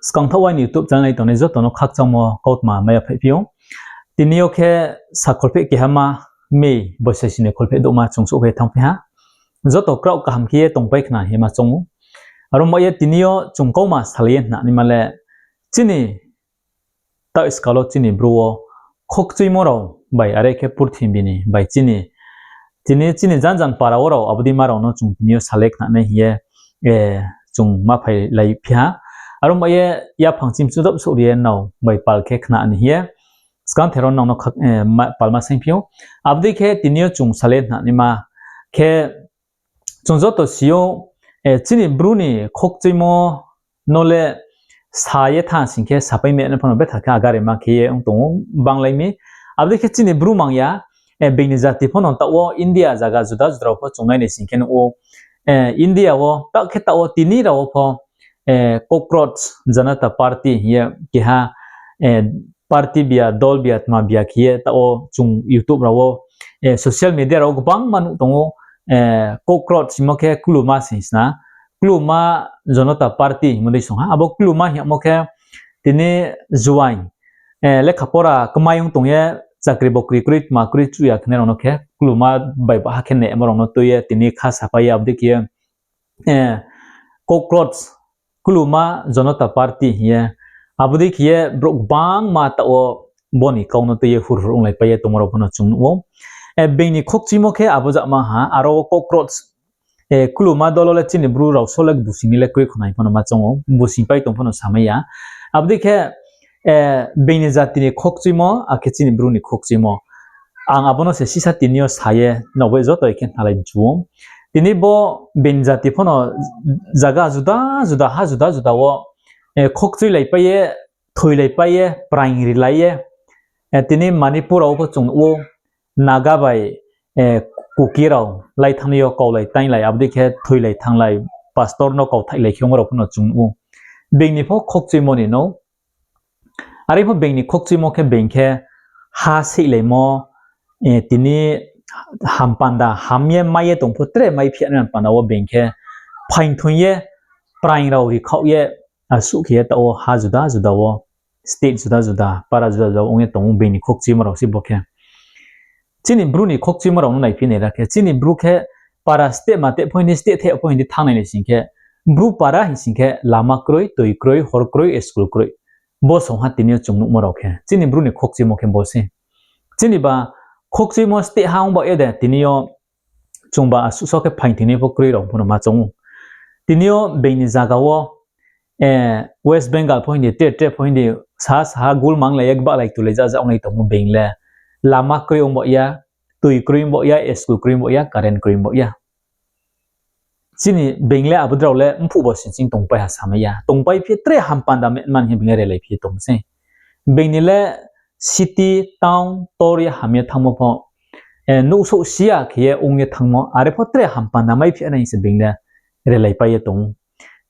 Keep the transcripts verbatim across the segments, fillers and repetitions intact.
Skangthaoh aini YouTube channel nai tongnai joto no khakchangmo kautma mai ya phaiphi ou. Tini yo khe sa kholpheh kehama May boisai sini kholpheh douhma chung souhphai thanngphi ha. Joto kraoh kaham khe ye tongpai khna hima choung ou. Aro ba ye tini yo chung kauma salai ye hna naima le chini taoh skal wo chini Bru wo khokchuimo rao bai are khe purthimbi ni bai chini, tini chini janjan para wo rao abo dei ma rao no chung tini yo salai khna nai hing ye, chung ma phailai phi ha. Aro ba ye yaphang chimchu dap souh ri ye nrao bai pal khe khna ni hing ye skangther wo nrao no palma saingphi ou. Abo dei khe tini yo chung salai khna naima khe chung joto si ou, chini Bru ni khokchuimo no le sa ye thanng sing khe sapai me no pho no betha khe agarima khe ye ong tong ou banglai mi. Abo dei khe chini Bru mang ya, being ni jati pho no taoh wo India zaga juda juda rao pho chung nai nai sing khe nuh ou, India wo taoh khe taoh wo tini rao wo pho Cockroach Janata Party hing ye keha party bia, dol bia, tma bia khe ye taoh wo chung YouTube rao wo, social media rao wo gbangma nuh tong ou, Cockroach hingmo khe kuluma sing sna, kuluma Janata Party hingmo dei song ha. Abo kuluma hingmo khe tini juaing, lekha pora kmai ong tong ye, chakri bokri kroi, tma kroi chuh ya khenai rao no khe kuluma bai baha khe nemo rao no tui ye tini kha sapai ye abo dei khe ye Cockroach kuluma Janata Party hing ye, abo dei khe ye brouh gbangma taoh wo bo ni kau no tui ye hurhur onglaipai ye tongmo rao pho no chung nuh ou. Being ni khokchuimo khe abo jama ha, aro wo Cockroach kuluma dol wo le chini Bru rao so le busing ni le kroi khna hing pho no ma choung ou, busing pai tong pho no samai ya. Abo dei khe being ni jati ni khokchuimo akhe chini Bru ni khokchuimo, ang abo no se sisa tini yo sa ye nrao bai joto khe hnalai mchu ou. Tini bo being ni jati pho no zaga juda juda, ha juda juda wo khokchuilaipai ye, thoilaipai ye, praing rilai ye, tini Manipur rao pho chung nuh ou, Naga bai Kuki rao lai thanng yo kaulai tainglai, abo dei khe thoilai thannglai, pastor no kauthaihlai khe ong rao pho no chung nuh ou. Being ni pho khokchuimo ni no. Are pho being ni khokchuimo khe being khe ha seihlaimo, tini hampanda ham ye mai ye tong pho tre maiphi ya nai panda wo being khe phaing thoing ye, praing rao rikhaoh ye, asuh khe ye taoh wo ha juda juda wo, state juda juda, para juda juda wo ong ye tong ou being ni khokchuimo rao se bo khe. Chini Bru ni khokchuimo rao no naiphi nai ra khe, chini Bru khe para state ma te pho hing di, state the pho hing di thanng nai nai sing khe, Bru para hing sing khe lama kroi, toi kroi, hor kroi, school kroi. Bo song ha tini yo chung nuhmo rao khe. Chini Bru ni khokchuimo khe bo se. Chini ba khokchuimo state ha ong ba ye de tini yo chung ba asuh so khe phaing thoinai pho kroi rao pho no ma choung ou. Tini yo being ni zaga wo West Bengal pho hing di, tre tre pho hing di, sa saha gulmanglai ye gbahlai tulai jaja onglai tongmo being le lama kroi ong ba ya, toi kroi ong ba ya, school kroi ong ba ya, current kroi ong ba ya. Chini being le abo drao le mphuh bo sing sing tongpai ha samai ya. Tongpai phi tre hampanda man hing being le relai phi tong se. Being ni le city, town, tor ye ham ye thanngmo pho, nuhsouh si ya khe ye ong ye thanngmo, are pho tre hampanda maiphi ya nai hing se being le relaipai ye tong ou.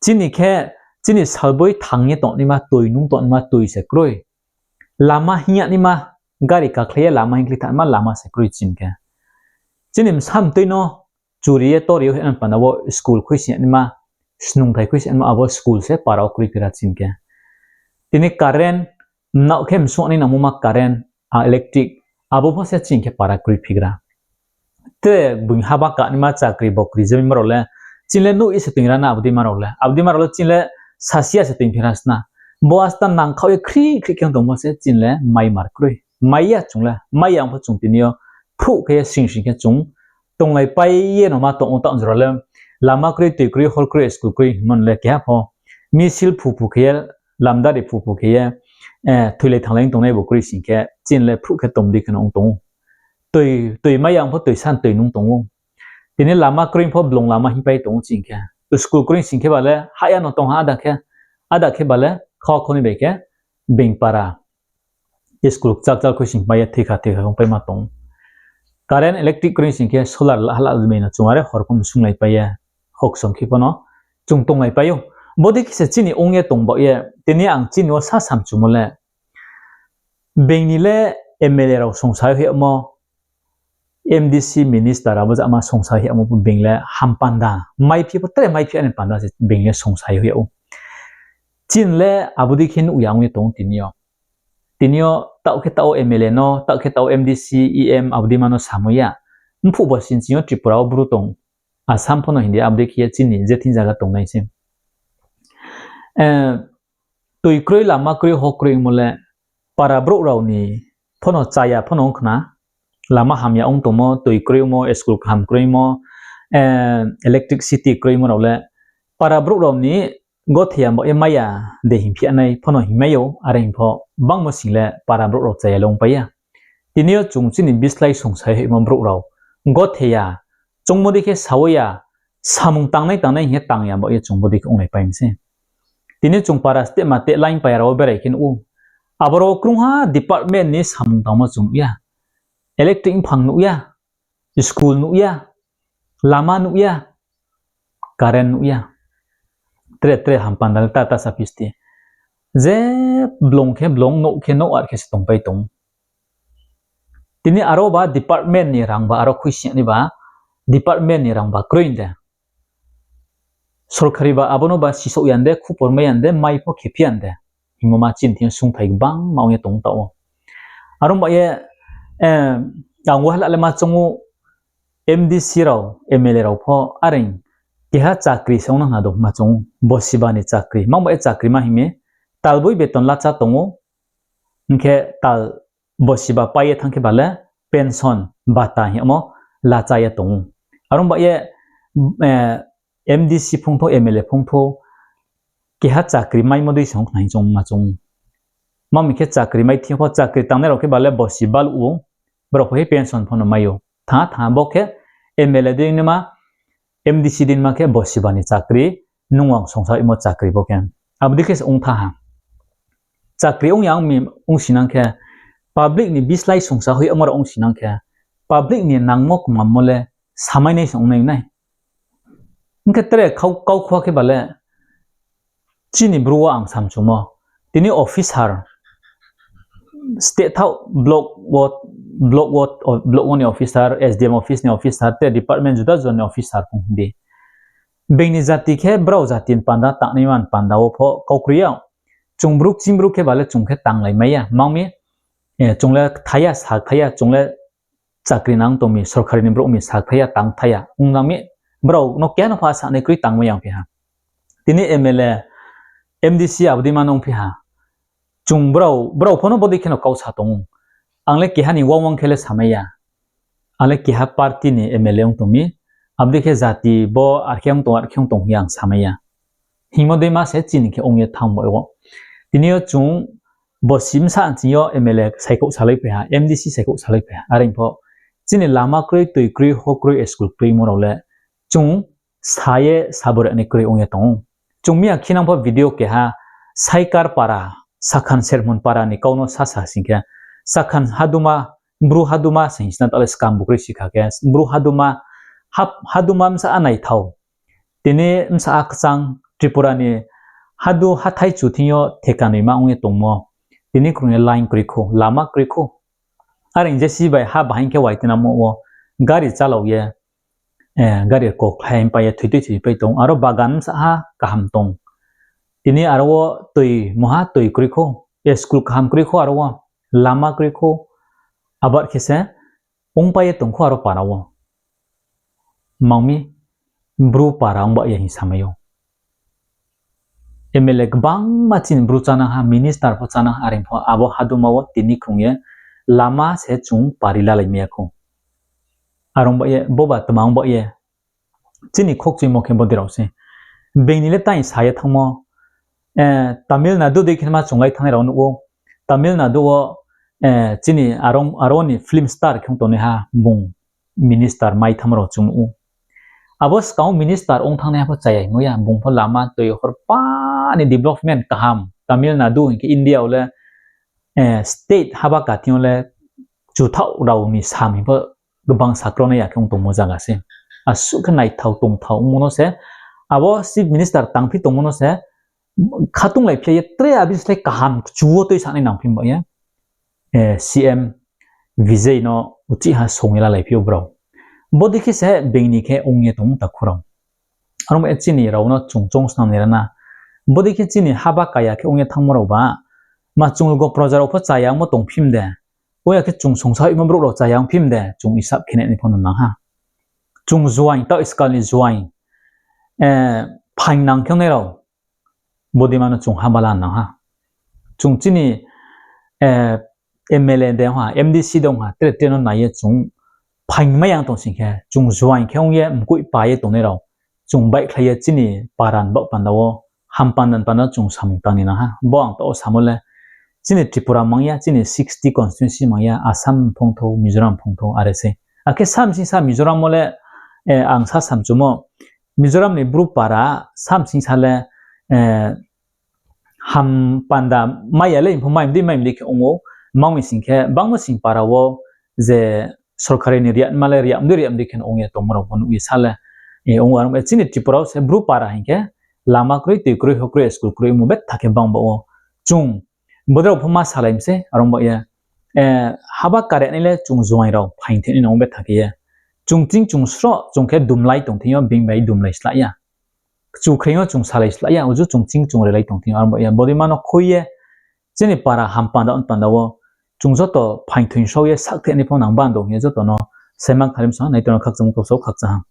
Chini khe, chini salboi thang ye tongnaima toi nung tongnaima toi se kroi. Lama hing ya naima, gari kakhlai ye lama hingkhlai thanngma lama se kroi chini khe. Chini bsa mtui no churi ye tor ye hing panda wo school khui sing ya naima, snungthai khui sing ya naima abo school se para wo kroi phira chini khe. Tini current, mnaoh khe msung ni nangmo ma current, a electric, abo pho se chini khe para kroi phigra. Tre bung haba kanaima chakri bokri je ma rao le, chini le nuh ye se toing ra na abo dei ma rao le. Abo dei ma rao le chini le sasi ya se toing phira sna. Bo asta nangkhaoh ye khri khri khe tongmo se chini le mai mar kroi. Mai ya chung le, mai ya ong pho chung tini yo phruh khe ye sing sing khe chung tonglaipai ye no ma tong ou taoh jora le. Lama kroi, toi kroi, hor kroi, school kroi hingmo le keha pho. Misil phu phu khe ye, lamdari phu phu khe ye, thoilai thannglai tongnai bo kroi sing khe, chini le phruh khe tong di khe no ong tong ou. Toi, toi mai ya ong pho toi san toi nung tong ou. Tini lama kroi pho blung lama hingpai tong ou chini khe. School kroi sing khe ba le, hah ya no tong ha ada khe, ada khe ba le, khawa khoni bai khe, being para. School kchal kchal khui sing pai ye thikha thikha ongpai ma tong ou. Current electric kroi sing khe solar la hala mei no chung are hor pho msunglaipai ye, hoksom khe pho no chung tonglaipai ou. Bodei khe se chini ong ye tong baoh ye, tini ang chini wo sa samchumo le, being ni le M L A rao songsai hoih yagmo, M D C minister abo jama songsai hoih yagmo pho being le hampanda, maiphi pho tre maiphi ya ni panda se being le songsai hoih yag ou. Chini le abo dei khe nuh ya ong ye tong ou tini yo. Tini yo taoh khe taoh wo M L A no, taoh khe taoh wo M D C, E M, abo dei ma no samo ya. Mphuh bo sini chini yo Tripura wo Bru tong, Assam pho no hing di, abo dei khe ye chini je thing zaga tongnai se. Toi kroi, lama kroi, hor kroi ongmo le para brouh rao ni pho no chaya pho no ong khna. Lama hamya ong tongmo, toi kroimo, school kaham kroimo, electricity kroimo rao le para brouh rao ni gothe ya bo ye mai ya de hingphi nai pho no hingmai ou, are hing pho bangmo sing le para brouh rao chaya le ongpai ya. Tini yo chung chini bislái songsa hoihmo brouh rao gothe ya, choungmo dei khe sa wo ya, samung tangnai tangnai hing ye tang ya bo ye chung bodei khe onglaipai mi se. Tini chung para steh ma teh line pai rao wo berai khe nuh ou. Aboro krungha department ni samung tangmo chung nuh ya. Electric mphang nuh ya, school nuh ya, lama nuh ya, current nuh ya. Tre tre ham panda le tata sa phi sti. Je blong khe blong, nouh khe nouh, ar khe se tongpai tong. Tini aro ba department ni rang ba aro khuisi nai ba, department ni rang ba kroi de. Sorkari ba abo no ba sisouh ya de, khupor mai ya de, mai pho khephi ya de. Hingmo ma chini thing yo sungthai gbangma ong ye tong taoh ou. Aro ba ye, ang wahla le ma choung ou, M D C rao, M L A rao pho are keha chakri se ong nang na do ma choung ou, bosiba ni chakri. Mang ba ye chakri ma hing mi, talboi beton lacha tong ou, hing khe tal bosiba pai ye thanng khe ba le pension, bata hingmo lacha ye tong ou. Aro ba ye, M D C phung thou, M L A phung thou, keha chakri maimo dei se ong khna hing chung ma choung ou. Mang mi khe chakri mai thing yo pho chakri tangnai rao khe ba le bosi baluh ou, brao pho he pension pho no mai ou. Thanng thanng bo khe M L A dei naima, M D C dei naima khe bosiba ni chakri, nung ang songsa imo chakri bo khe. Abo dei khe se ong tha ha. Chakri ong ya ong mi ong sinang khe, public ni bislái songsa hoih amo rao ong sinang khe, public ni nangmo kmammo le samai nai se ong nai nai. Hing khe tre kau, kau khua khe ba le chini Bru wo ang samchumo. Tini officer, state thaoh block wo, block wo, block wo ni officer, S D M office ni officer, tre department juda juda ni officer phung di. Being ni jati khe brao jati ni panda, tangnaima ni panda wo pho kau kroi ya. Chung Bru, chini Bru khe ba le chung khe tanglai mai ya. Mang mi, chung le kthai ya, sa kthai ya, chung le chakri nang tong mi, sorkari ni brouh mi sa kthai ya, tang kthai ya ong nang mi, brao no keha no pho asa nai kroi tangmai ya ongphi ha. Tini M L A, M D C abo dei ma no ongphi ha. Chung brao, brao pho no bodei khe no kau sa tong ou. Ang le keha ni uang uang khe le samai ya. Ang le keha party ni M L A ong tong mi, abo dei khe jati bo ar khe ong tong, ar khe ong tong hing ye ang samai ya. Hingmo dei ma se chini khe ong ye thanng bo ou. Tini yo chung bosi bsa chini yo M L A saikhouh salaipai ha, M D C saikhouh salaipai ha. Are pho chini lama kroi, toi kroi, hor kroi, school kroimo rao le chung sa ye sabo ri nai kroi ong ye tong ou. Chung miya khinang pho video keha Saikar para, Sakhan Sermon para ni kau no sasa sing khe, Sakhan haduma, Bru haduma se hing sna ta le skam bukroi si kha khe, Bru haduma, haduma bsa a naithao. Tini bsa a kchang Tripura ni hadu hathái chu thing yo theka noima ong ye tongmo. Tini krung ye line kroi khou, lama kroi khou. Are hing je si bai ha bahaing khe wai tinamo wo gari chalao ye, gari kokhlai pai ye thoi tui thoi pai tong. Aro bagan bsa ha kaham tong. Tini aro wo toi muha toi kroi khou, school kaham kroi khou aro wo, lama kroi khou, abar khe se ongpai ye tong khou aro para wo. Mang mi Bru para ong ba ye hing samai ou. M L A gbangma chini Bru chánang ha, minister pho chánang ha, are pho abo haduma wo tini krung ye lama se chung pari lalai mai ya khou. Are ong ba ye, bo ba tma ong ba ye, chini khokchuimo khe bodei rao se. Being ni le tang sa ye thanngmo, Tamil Nadu dei khe ma chunglai thanngnai rao nuh ou. Tamil Nadu wo, chini aro ni film star khe ong tongnaiha bung minister mai tham rao chung nuh ou. Abo skang wo minister ong thanngnaiha pho chaya hingmo ya, bung pho lama toi hor pa ni development kaham. Tamil Nadu hing khe India wo le, state haba kathing yo le chuthaoh rao ni sam hing pho gbang sakro nai ya khe ong tongmo zaga se. Asuh khe naithao tongthao ongmo no se, abo chief minister tangphi tongmo no se, khatunglai phi ye tre abi slái kaham kchu wo tuisanai nangphi ba ye, C M Vijay no uchih ha song ye lalai phi ou brao. Bodei khe se being ni khe ong ye tong takhu rao. Aro ba ye chini rao no chung choung snam ni rana, Bodei khe chini haba kaya khe ong ye thanngmo rao ba, ma chung lugo proja rao pho chaya ongmo tong phim de, oya khe chung songsa hoihmo brouh rao chaya ong phim de, chung isap khe nai ni pho no nang ha. Chung juaing, taoh iskal ni juaing, phaing nang khe ongnai rao, bodei ma no chung haba la nang ha. Chung chini MLA de ong ha, MDC de ong ha, tre tre no nai ye chung phaing mai yang tong sing khe, chung juaing khe ong ye mkoih pa ye tongnai rao, chung baihkhlai ye chini para ni baoh panda wo ham panda ni panda chung samung tang ni nang ha. Bo ang taoh wo samo le, chini Tripura mang ya, chini sixty constituency mang ya, Assam phung thou, Mizoram phung thou, are se. Akhe sa bsing sa Mizoram wo le, ang sa samchumo, Mizoram ni bru para sa bsing sa le, ham panda mai ya le, pho mai mdei mai mdei khe ong ou, mang mi sing khe bangma sing para wo je sorkari ni riatma le riat mdei riat mdei khe ong ye tongmo rao pho nuh ye sa le, ong ou. Are ong ba chini Tripura wo se bru para hing khe lama kroi, tui kroi, houh kroi, school kroi, ongmo betha khe bang ba wo. Chung bodei rao pho ma salai mi se, are ong ba ye, haba kare nai le chung juaing rao phaing thoi nai nang ou betha khe ye. Chung ching chung sroh chung khe dumlai tong thing yo, being bai dumlai slah ya. Kchu khreing yo chung salai slah ya, uju chung ching chung relai tong thing yo, are ong ba ye. Bodei ma no khui ye, chini para ham panda panda wo, chung joto phaing thoi nsao ye sak thoi nai pho nang bando hing ye joto no saima kharim sa, nai to no khakchangmo kau sa khakchang ha.